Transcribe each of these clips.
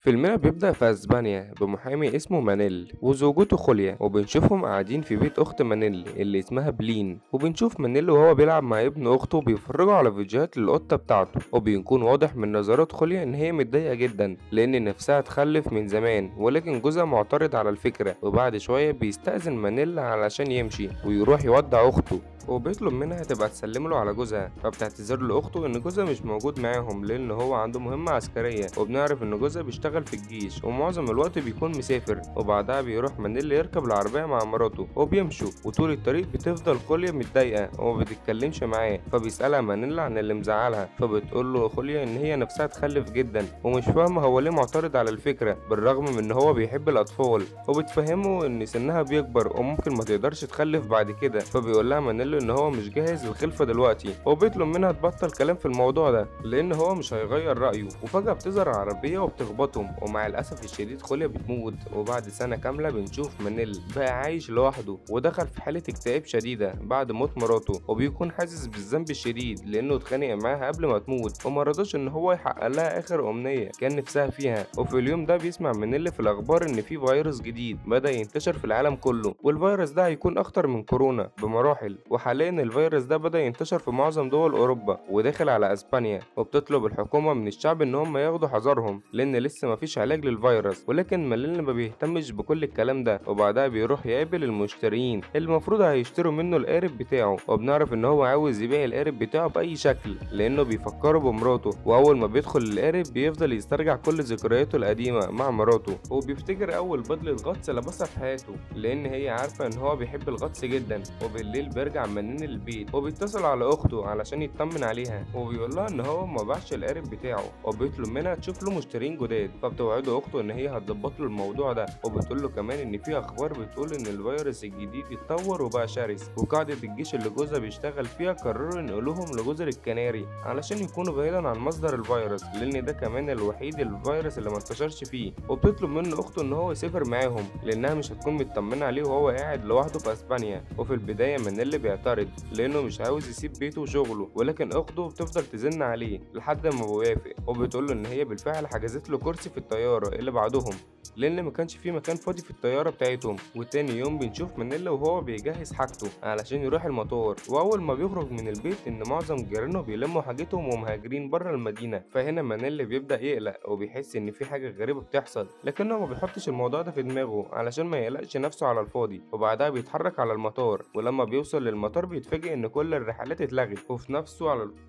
فيلمنا بيبدأ في أسبانيا بمحامي اسمه مانيل وزوجته خوليا، وبنشوفهم قاعدين في بيت أخت مانيل اللي اسمها بلين. وبنشوف مانيل وهو بيلعب مع ابن أخته وبيفرجوا على فيديوهات للقطة بتاعته، وبيكون واضح من نظرات خوليا إن هي متضايقة جدا لأن نفسها تخلف من زمان، ولكن جوزها معترض على الفكرة. وبعد شوية بيستأذن مانيل علشان يمشي ويروح يودع أخته، وبيطلب منها تبقى تسلم له على جوزها، فبتعتذر له اخته ان جوزها مش موجود معاهم لان هو عنده مهمة عسكرية. وبنعرف ان جوزها بيشتغل في الجيش ومعظم الوقت بيكون مسافر. وبعدها بيروح مانيل يركب العربية مع مراته وبيمشوا، وطول الطريق بتفضل خوليا متضايقة وما بتتكلمش معاه. فبيسألها مانيل عن اللي مزعلها، فبتقول له خوليا ان هي نفسها تخلف جدا ومش فاهمة هو ليه معترض على الفكرة بالرغم من ان هو بيحب الاطفال، وبتفهمه ان سنها بيكبر وممكن ما تقدرش تخلف بعد كده. فبيقول لها مانيل ان هو مش جاهز للخلفة دلوقتي، وبيطلب منها تبطل كلام في الموضوع ده لان هو مش هيغير رأيه. وفجأة بتظهر عربية وبتخبطهم، ومع الأسف الشديد خوليا بتموت. وبعد سنة كاملة بنشوف مانيل بقى عايش لوحده ودخل في حالة اكتئاب شديدة بعد موت مراته، وبيكون حاسس بالذنب الشديد لانه اتخانق معاها قبل ما تموت وما رضاش ان هو يحقق لها اخر امنية كان نفسها فيها. وفي اليوم ده بيسمع مانيل في الاخبار ان في فيروس جديد بدأ ينتشر في العالم كله، والفيروس ده هيكون اخطر من كورونا بمراحل. وحاليا الفيروس ده بدأ ينتشر في معظم دول أوروبا وداخل على أسبانيا، وبتطلب الحكومة من الشعب إن هم ياخدوا حذرهم لأن لسه مفيش علاج للفيروس. ولكن مانيل ما بيهتمش بكل الكلام ده، وبعدها بيروح يقابل المشترين اللي المفروض هيشتروا منه القارب بتاعه، وبنعرف إن هو عاوز يبيع القارب بتاعه بأي شكل لأنه بيفكره بمراته. وأول ما بيدخل القارب بيفضل يسترجع كل ذكرياته القديمة مع مراته، وبيفتكر أول بدلة غطس لبسها في حياته لأن هي عارفة إن هو بيحب الغطس جدا. وبالليل بيرجع مانيل البيت وبيتصل على اخته علشان يطمن عليها، وبيقول لها ان هو ما باعش القارب بتاعه، وبيطلب منها تشوف له مشترين جداد. فبتوعده اخته ان هي هتظبط له الموضوع ده، وبتقول له كمان ان في اخبار بتقول ان الفيروس الجديد اتطور وبقى شرس، وقاعدة الجيش اللي جوزها بيشتغل فيها قرروا ينقلوهم لجزر الكناري علشان يكونوا بعيدا عن مصدر الفيروس، لان ده كمان الوحيد الفيروس اللي ما انتشرش فيه. وبتطلب منه اخته ان هو يسافر معاهم لانها مش هتكون مطمنه عليه وهو قاعد لوحده في اسبانيا. وفي البداية مانيل بيعترض لانه مش عاوز يسيب بيته وشغله، ولكن اخته بتفضل تزن عليه لحد ما بيوافق، وبتقول له ان هي بالفعل حجزت له كرسي في الطيارة اللي بعدهم لان ما كانش في مكان فاضي في الطيارة بتاعتهم. وتاني يوم بنشوف مانيل وهو بيجهز حاجته علشان يروح المطار، واول ما بيخرج من البيت ان معظم جيرانه بيلموا حاجتهم ومهاجرين بره المدينة. فهنا مانيل بيبدا يقلق وبيحس ان في حاجة غريبة بتحصل، لكنه ما بيحطش الموضوع ده في دماغه علشان ما يقلقش نفسه على الفاضي. وبعدها بيتحرك على المطار، ولما بيوصل للمطار بيتفاجئ ان كل الرحلات اتلغت.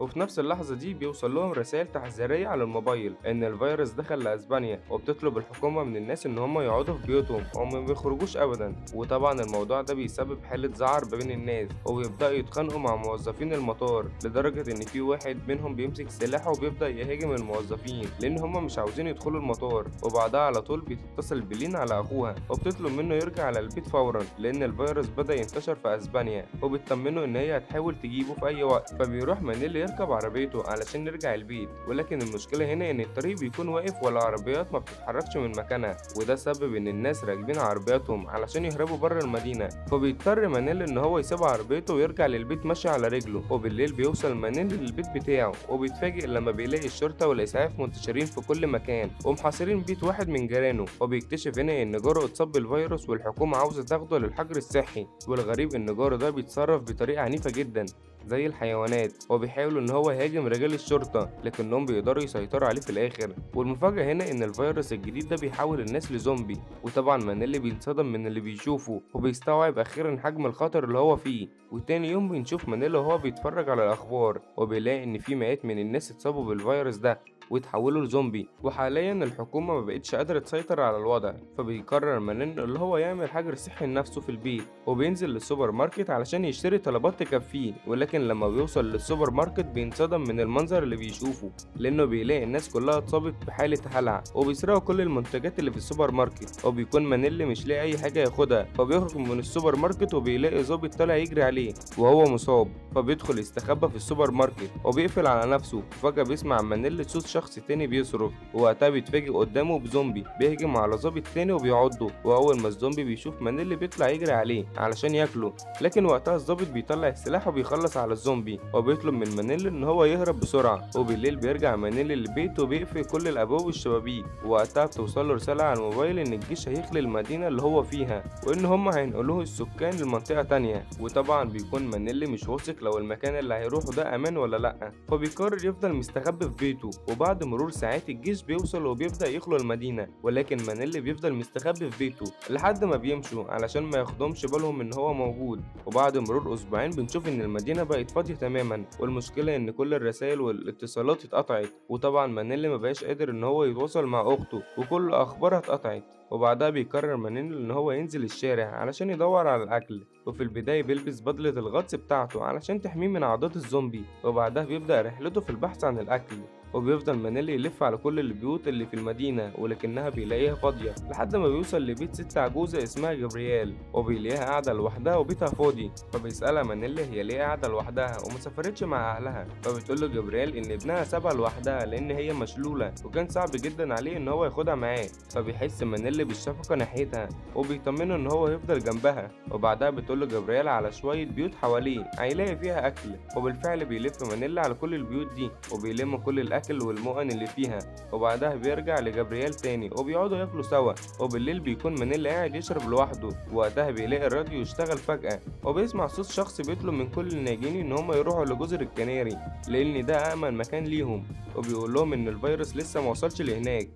وفي نفس اللحظة دي بيوصل لهم رسائل تحذيريه على الموبايل ان الفيروس دخل لاسبانيا، وبتطلب الحكومة من الناس ان هم يقعدوا في بيوتهم وما بيخرجوش ابدا. وطبعا الموضوع ده بيسبب حاله ذعر بين الناس، وبيبداوا يتخانقوا مع موظفين المطار لدرجة ان في واحد منهم بيمسك سلاحه وبيبدا يهاجم الموظفين لان هم مش عاوزين يدخلوا المطار. وبعدها على طول بتتصل بلين على اخوها وبتطلب منه يرجع على البيت فورا لان الفيروس بدا ينتشر في اسبانيا، وبتطمنه ان هي هتحاول تجيبه في اي وقت. فبيروح مانيل يركب عربيته علشان يرجع البيت، ولكن المشكلة هنا ان الطريق بيكون واقف والعربيات ما بتتحركش من مكانها، وده سبب ان الناس راكبين عربياتهم علشان يهربوا بره المدينة. فبيضطر مانيل ان هو يسيب عربيته ويرجع للبيت ماشي على رجله. وبالليل بيوصل مانيل للبيت بتاعه، وبيتفاجئ لما بيلاقي الشرطة والاسعاف منتشرين في كل مكان ومحاصرين بيت واحد من جيرانه. وبيكتشف هنا ان جاره اتصاب بالفيروس والحكومة عاوزه تاخده للحجر الصحي. والغريب ان جاره ده بيتصرف بطريقة عنيفة جدا زي الحيوانات، وبيحاول ان هو يهاجم رجال الشرطة لكنهم بيقدروا يسيطروا عليه في الاخر. والمفاجأة هنا ان الفيروس الجديد ده بيحول الناس لزومبي، وطبعا مانيل بينصدم من اللي بيشوفه وبيستوعب اخيرا حجم الخطر اللي هو فيه. وتاني يوم بنشوف مانيل وهو بيتفرج على الاخبار وبيلاقي ان في مئات من الناس اتصابوا بالفيروس ده ويتحولوا لزومبي، وحاليا الحكومة ما بقتش قادرة تسيطر على الوضع. فبيقرر مانيل اللي هو يعمل حجر صحي لنفسه في البيت، وبينزل للسوبر ماركت علشان يشتري طلبات تكفيه. ولكن لما بيوصل للسوبر ماركت بينصدم من المنظر اللي بيشوفه، لانه بيلاقي الناس كلها اتصابت بحالة هلع وبيسرقوا كل المنتجات اللي في السوبر ماركت. وبيكون مانيل مش لاقي اي حاجة ياخدها، فبيخرج من السوبر ماركت وبيلاقي ظابط طالع يجري عليه وهو مصاب، فبيدخل يستخبى في السوبر ماركت وبيقفل على نفسه. وفجأة بيسمع مانيل صوت شخص شخص تاني بيصرخ، ووقتها بيتفاجئ قدامه بزومبي بيهجم على ظابط تاني وبيعضه. واول ما الزومبي بيشوف مانيل بيطلع يجري عليه علشان ياكله، لكن وقتها الظابط بيطلع السلاح وبيخلص على الزومبي وبيطلب من مانيل ان هو يهرب بسرعة. وبالليل بيرجع مانيل للبيت وبيقفل كل الابواب والشبابيك، ووقتها بتوصل له رسالة على الموبايل ان الجيش هيخلي المدينة اللي هو فيها وان هم هينقلوه السكان لمنطقه تانية. وطبعا بيكون مانيل مش واثق لو المكان اللي هيروحه ده امان ولا لا، فبيقرر يفضل مستخبي في بيته. وبعد مرور ساعات الجيش بيوصل وبيبدا يخلو المدينة، ولكن مانيل بيفضل مستخبي في بيته لحد ما بيمشوا علشان ما ياخدهمش بالهم ان هو موجود. وبعد مرور اسبوعين بنشوف ان المدينة بقت فاضية تماما، والمشكلة ان كل الرسائل والاتصالات اتقطعت، وطبعا مانيل ما بقاش قادر ان هو يتواصل مع اخته وكل اخبارها اتقطعت. وبعدها بيقرر مانيل ان هو ينزل الشارع علشان يدور على الاكل، وفي البداية بيلبس بدلة الغطس بتاعته علشان تحميه من عضات الزومبي، وبعدها بيبدأ رحلته في البحث عن الاكل. وبيفضل مانيل يلف على كل البيوت اللي في المدينة ولكنها بيلاقيها فاضية، لحد ما بيوصل لبيت ست عجوزة اسمها جبريال، وبيلاقيها قاعدة لوحدها وبيتها فاضي. فبيسألها مانيل هي ليه قاعدة لوحدها وما سافرتش مع أهلها، فبتقول له جبريال إن ابنها سابها لوحدها لأن هي مشلولة وكان صعب جدا عليه إن هو ياخدها معاه. فبيحس مانيل بالشفقة ناحيتها وبيطمنه إن هو يفضل جنبها. وبعدها بتقول له جبريال على شوية بيوت حواليه هيلاقي فيها أكل، وبالفعل بيلف مانيل على كل البيوت دي وبيلم كل الأكل والمؤن اللي فيها. وبعدها بيرجع لجبريال تاني وبيقعدوا ياكلوا سوا. وبالليل بيكون مانيل قاعد يشرب لوحده، وقتها بيلاقي الراديو يشتغل فجأة وبيسمع صوت شخص بيطلب من كل الناجين ان هم يروحوا لجزر الكناري لان ده أأمن مكان ليهم، وبيقول لهم ان الفيروس لسه ما وصلش لهناك.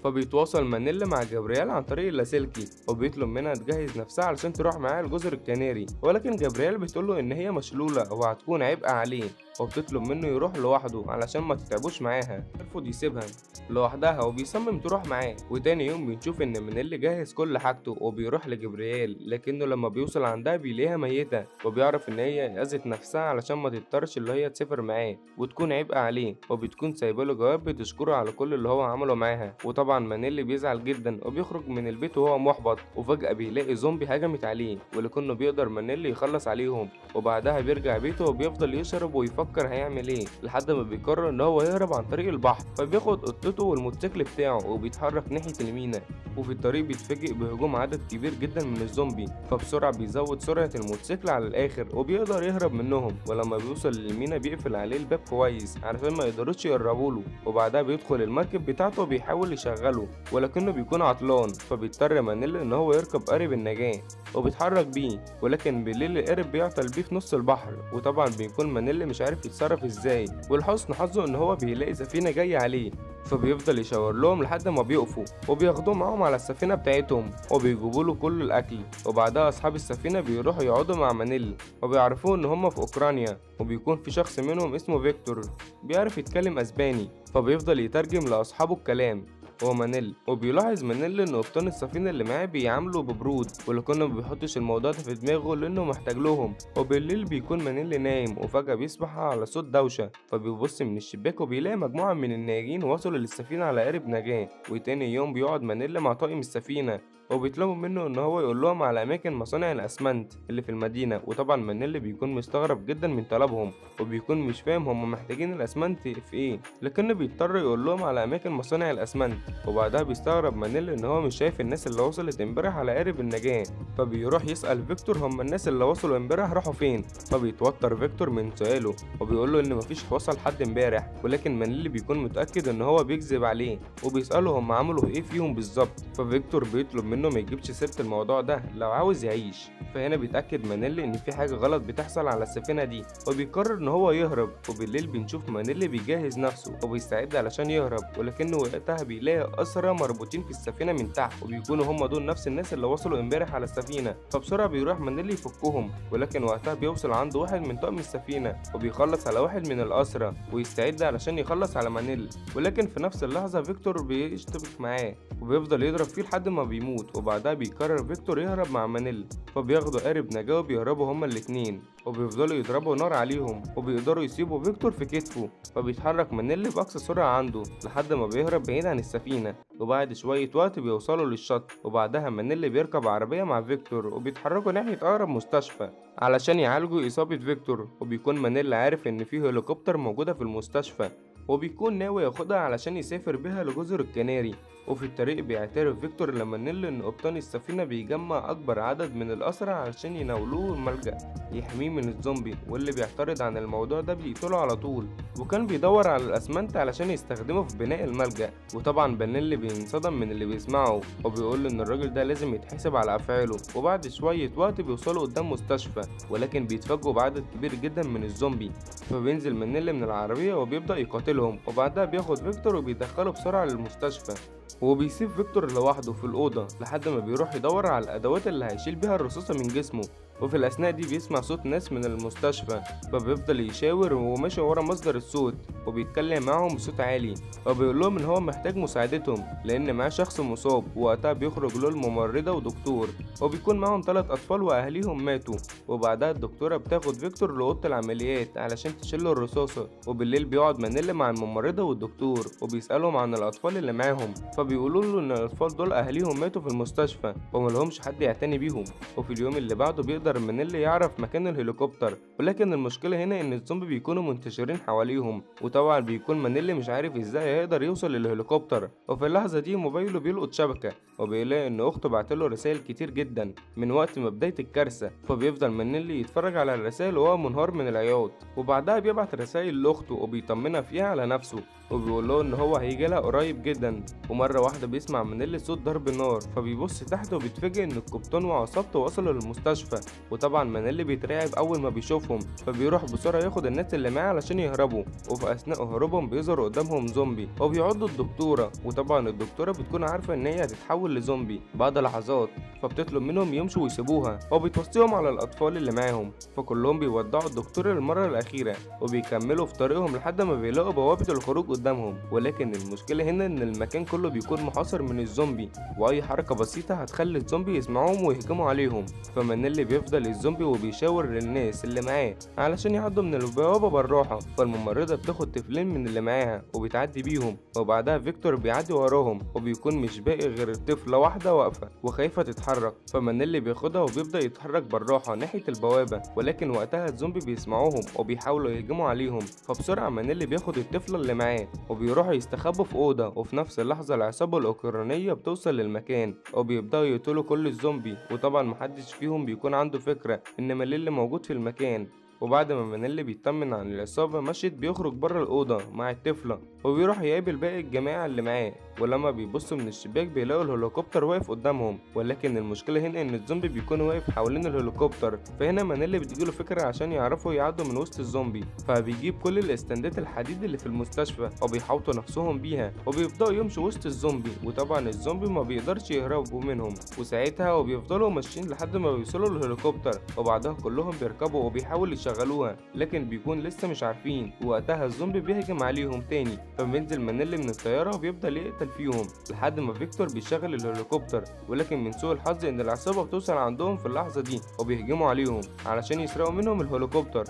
فبيتواصل مانيل مع جبريال عن طريق اللاسلكي وبيطلب منها تجهز نفسها علشان تروح معاه لجزر الكناري، ولكن جبريال بتقوله ان هي مشلولة وهتكون عبء عليه، وبتطلب منه يروح لوحده علشان ما تتعبوش معاها. بيرفض يسيبها لوحدها وبيصمم تروح معاه. وتاني يوم بنشوف ان مانيل جهز كل حاجته وبيروح لجبريال، لكنه لما بيوصل عندها بيلاقيها ميتة، وبيعرف ان هي اذت نفسها علشان ما تضطرش اللي هي تسافر معاه وتكون عبء عليه، وبتكون سايبه له جواب بتشكره على كل اللي هو عمله معاها. وطبعا مانيل بيزعل جدا وبيخرج من البيت وهو محبط، وفجأة بيلاقي زومبي هجمت عليه ولكنه بيقدر مانيل يخلص عليهم. وبعدها بيرجع بيته وبيفضل يشرب ويفكر هيعمل ايه لحد ما بيقرر ان هو يهرب عن طريق البحر. فبياخد قطته والموتوسيكل بتاعه وبيتحرك ناحية المينا، وفي الطريق بيتفاجئ بهجوم عدد كبير جدا من الزومبي، فبسرعة بيزود سرعة الموتوسيكل على الآخر وبيقدر يهرب منهم. ولما بيوصل للمينا بيقفل عليه الباب كويس علشان ما يقدروش يقربوا له، وبعدها بيدخل المركب بتاعته وبيحاول يشغله ولكنه بيكون عطلان، فبيضطر مانيل ان هو يركب قارب النجاة وبيتحرك بيه، ولكن بالليل القارب بيعطل بيه في نص البحر، وطبعا بيكون مانيل مش عارف يتصرف ازاي. ولحسن حظه ان هو بيلاقي سفينة جاية عليه، فبيفضل يشاور لهم لحد ما بيقفوا وبياخدوه معاهم على السفينة بتاعتهم وبيجيبوا له كل الأكل. وبعدها أصحاب السفينة بيروحوا يقعدوا مع مانيل وبيعرفوه إن هما في أوكرانيا، وبيكون في شخص منهم اسمه فيكتور بيعرف يتكلم أسباني، فبيفضل يترجم لأصحابه الكلام هو مانيل. وبيلاحظ مانيل ان قبطان السفينة اللي معاه بيعامله ببرود، ولكنه ما بيحطش الموضوع ده في دماغه لانه محتاج لهم. وبالليل بيكون مانيل نايم وفجاة بيصبح على صوت دوشه، فبيبص من الشباك وبيلاقي مجموعة من الناجين وصلوا للسفينه على قارب نجاه. وتاني يوم بيقعد مانيل مع طاقم السفينة وبيطلبوا منه ان هو يقول لهم على اماكن مصانع الاسمنت اللي في المدينة. وطبعا مانيل بيكون مستغرب جدا من طلبهم وبيكون مش فاهم هم محتاجين الاسمنت في ايه، لكنه بيضطر يقول لهم على اماكن مصانع الاسمنت. وبعدها بيستغرب مانيل ان هو مش شايف الناس اللي وصلت امبارح على قارب النجاة، فبيروح يسأل فيكتور هم الناس اللي وصلوا امبارح راحوا فين، فبيتوتر فيكتور من سؤاله وبيقول له ان مفيش وصل حد امبارح، ولكن مانيل بيكون متأكد ان هو بيكذب عليه وبيسأله هم عملوا ايه فيهم بالظبط. ففيكتور بيطلب منه ما يجيبش سيرة الموضوع ده لو عاوز يعيش. فهنا بيتأكد مانيل ان في حاجة غلط بتحصل على السفينة دي وبيقرر ان هو يهرب. وبالليل بنشوف مانيل بيجهز نفسه وبيستعد علشان يهرب، ولكنه وقتها بيلاقي أسرى مربوطين في السفينة من تحت وبيكونوا هم دول نفس الناس اللي وصلوا امبارح على السفينة. فبسرعة بيروح مانيل يفكهم، ولكن وقتها بيوصل عند واحد من طاقم السفينة وبيخلص على واحد من الأسرى ويستعد علشان يخلص على مانيل، ولكن في نفس اللحظة فيكتور بيشتبك معاه وبيفضل يضرب فيه لحد ما بيموت. وبعدها بيقرر فيكتور يهرب مع مانيل، فبياخدوا قارب نجاة وبيهربوا هما الاتنين وبيفضلوا يضربوا نار عليهم وبيقدروا يسيبوا فيكتور في كتفه. فبيتحرك مانيل بأقصى سرعة عنده لحد ما بيهرب بعيد عن السفينة، وبعد شوية وقت بيوصلوا للشط. وبعدها مانيل بيركب عربية مع فيكتور وبيتحركوا ناحية أقرب مستشفى علشان يعالجوا إصابة فيكتور. وبيكون مانيل عارف إن فيه هليكوبتر موجودة في المستشفى، وبيكون ناوي ياخدها علشان يسافر بيها لجزر الكناري. وفي الطريق بيعترف فيكتور لمانيل إن قبطان السفينة بيجمع أكبر عدد من الأسرى علشان يناولوه الملجأ يحميه من الزومبي، واللي بيعترض عن الموضوع ده بيقتله على طول. وكان بيدور على الأسمنت علشان يستخدمه في بناء الملجأ. وطبعا مانيل بينصدم من اللي بيسمعه وبيقول إن الراجل ده لازم يتحاسب على أفعاله. وبعد شوية وقت بيوصلوا قدام مستشفى، ولكن بيتفاجئوا بعدد كبير جدا من الزومبي. فبينزل مانيل من العربية وبيبدأ يقاتلهم، وبعدها بياخد فيكتور وبيدخله بسرعة للمستشفى، وبيسيب فيكتور لوحده في الأوضة لحد ما بيروح يدور على الأدوات اللي هيشيل بيها الرصاصة من جسمه. وفي الأثناء دي بيسمع صوت ناس من المستشفى، فبيفضل يشاور وماشي ورا مصدر الصوت وبيتكلم معاهم بصوت عالي، وبيقول لهم إن هو محتاج مساعدتهم لأن معاه شخص مصاب. ووقتها بيخرج له الممرضة ودكتور، وبيكون معاهم 3 أطفال وأهاليهم ماتوا. وبعدها الدكتورة بتاخد فيكتور لأوضة العمليات علشان تشيله الرصاصة. وبالليل بيقعد مانيل مع الممرضة والدكتور وبيسألهم عن الأطفال اللي معاهم، فبيقولوا له إن الأطفال دول أهاليهم ماتوا في المستشفى وملهمش حد يعتني بيهم. وفي اليوم اللي بعده بيقدر مانيل يعرف مكان الهليكوبتر، ولكن المشكلة هنا إن الزومبي بيكونوا منتشرين حواليهم، وطبعا بيكون مانيل مش عارف إزاي هيقدر يوصل للهليكوبتر. وفي اللحظة دي موبايله بيلقط شبكة، وبيلاقي إن أخته بعتله رسائل كتير جدا من وقت ما بداية الكارثة، فبيفضل مانيل يتفرج على الرسائل وهو منهار من العياط. وبعدها بيبعت رسائل لأخته وبيطمنها فيها على نفسه، وبيقول له إن هو هيجي لها قريب جدا. ومرة واحدة بيسمع مانيل صوت ضرب نار، فبيبص تحت وبيتفاجئ إن القبطان وعصابته وصلوا للمستشفى. وطبعا مانيل بيترعب أول ما بيشوفهم، فبيروح بسرعة ياخد الناس اللي معاه علشان يهربوا. وفي أثناء هروبهم بيظهر قدامهم زومبي وبيعضوا الدكتورة، وطبعا الدكتورة بتكون عارفة إن هي هتتحول لزومبي بعد لحظات، فبتطلب منهم يمشوا ويسيبوها، وبتوصيهم على الأطفال اللي معاهم. فكلهم بيودعوا الدكتورة للمرة الأخيرة وبيكملوا في طريقهم لحد ما بيلاقوا بوابة الخروج قدامهم. ولكن المشكلة هنا إن المكان كله بيكون محاصر من الزومبي، وأي حركة بسيطة هتخلي الزومبي يسمعوهم ويهجموا عليهم. فمانيل بيفضل الزومبي وبيشاور للناس اللي معاه علشان يعدوا من البوابة بالراحة. فالممرضة بتاخد طفلين من اللي معاها وبتعدي بيهم، وبعدها فيكتور بيعدي وراهم، وبيكون مش باقي غير طفلة واحدة واقفة وخايفة تتحرك. فمانيل بياخدها وبيبدأ يتحرك بالراحة ناحية البوابة، ولكن وقتها الزومبي بيسمعوهم وبيحاولوا يهجموا عليهم. فبسرعة مانيل بياخد الطفلة اللي معاه وبيروحوا يستخبوا في أوضة. وفي نفس اللحظة العصابة الأوكرانية بتوصل للمكان وبيبدأوا يقتلوا كل الزومبي، وطبعا محدش فيهم بيكون عنده فكرة إن مانيل موجود في المكان. وبعد ما مانيل بيطمن عن العصابة مشيت، بيخرج بره الأوضة مع الطفلة وبيروح يقابل باقي الجماعة اللي معاه. ولما بيبصوا من الشباك بيلاقوا الهليكوبتر واقف قدامهم، ولكن المشكلة هنا إن الزومبي بيكون واقف حوالين الهليكوبتر. فهنا مانيل بتجيله فكرة عشان يعرفوا يعدوا من وسط الزومبي، فبيجيب كل الاستندات الحديد اللي في المستشفى وبيحوطوا نفسهم بيها وبيبدأوا يمشوا وسط الزومبي. وطبعا الزومبي ما بيقدرش يهربوا منهم، وساعتها وبيفضلوا ماشيين لحد ما بيوصلوا للهليكوبتر. وبعدها كلهم بيركبوا وبيحاولوا يشغلوها، لكن بيكون لسه مش عارفين. ووقتها الزومبي بيهجم عليهم تاني، فبينزل مانيل من الطيارة وبيفضل يقتل فيهم لحد ما فيكتور بيشغل الهليكوبتر. ولكن من سوء الحظ ان العصابة بتوصل عندهم في اللحظة دي وبيهجموا عليهم علشان يسرقوا منهم الهليكوبتر.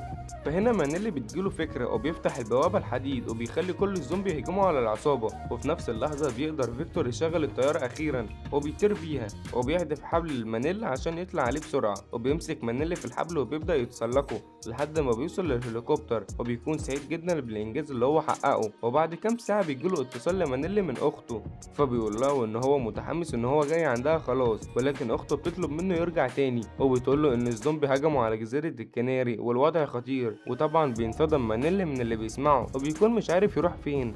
فهنا مانيل بتجيله فكرة وبيفتح البوابة الحديد وبيخلي كل الزومبي يهجموا على العصابة. وفي نفس اللحظة بيقدر فيكتور يشغل الطيارة أخيرا وبيطير بيها، وبيحدف حبل لمانيل عشان يطلع عليه بسرعة، وبيمسك مانيل في الحبل وبيبدأ يتسلقه لحد ما بيوصل للهليكوبتر، وبيكون سعيد جدا بالإنجاز اللي هو حققه. وبعد كام ساعة بيجيله اتصال لمانيل من أخته، فبيقول له إن هو متحمس إن هو جاي عندها خلاص، ولكن أخته بتطلب منه يرجع تاني، وبتقول له إن الزومبي هجموا على جزيرة الكناري والوضع خطير. وطبعا بينصدم مانيل من اللي بيسمعه وبيكون مش عارف يروح فين.